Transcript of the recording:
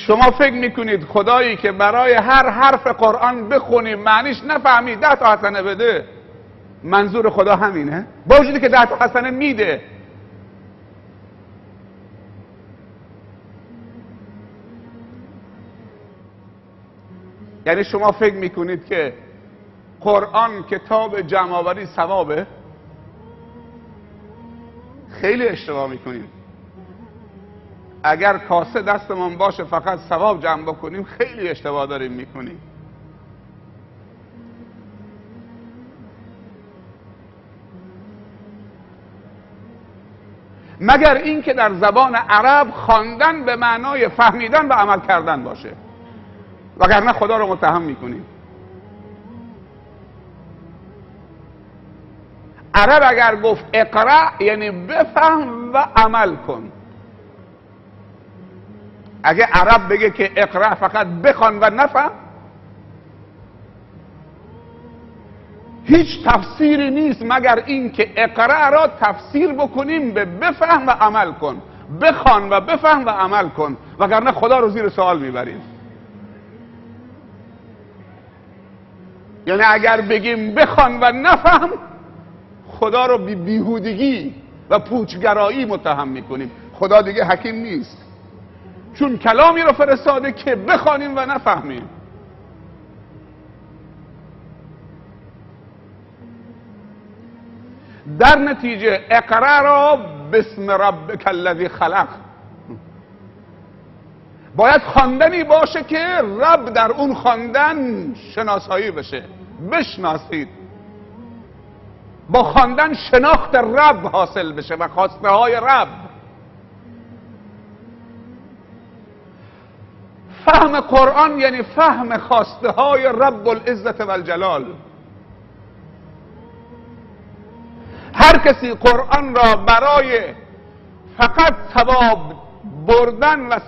شما فکر میکنید خدایی که برای هر حرف قرآن بخونیم معنیش نفهمی 10 تا حسنه بده، منظور خدا همینه؟ با وجودی که 10 تا حسنه میده. یعنی شما فکر میکنید که قرآن کتاب جمع‌آوری ثوابه؟ خیلی اشتباه میکنیم. اگر کاسه دستمون باشه فقط ثواب جمع بکنیم، خیلی اشتباه داریم میکنیم. مگر اینکه در زبان عرب خواندن به معنای فهمیدن و عمل کردن باشه، وگرنه خدا رو متهم میکنیم. عرب اگر گفت اقرأ یعنی بفهم و عمل کن. اگه عرب بگه که اقرأ فقط بخوان و نفهم، هیچ تفسیری نیست مگر این که اقرأ را تفسیر بکنیم به بفهم و عمل کن، بخوان و بفهم و عمل کن، وگرنه خدا رو زیر سوال میبریم. یعنی اگر بگیم بخوان و نفهم، خدا رو بی بیهودگی و پوچگرایی متهم میکنیم. خدا دیگه حکیم نیست، چون کلامی رو فرستاده که بخوانیم و نفهمیم. در نتیجه اقرأ را بسم ربک الذی خلق، باید خواندنی باشه که رب در اون خواندن شناسایی بشه، بشناسید. با خواندن شناخت رب حاصل بشه و خواسته های رب. فهم قرآن یعنی فهم خواسته های رب العزت و الجلال. هر کسی قرآن را برای فقط ثواب بردن و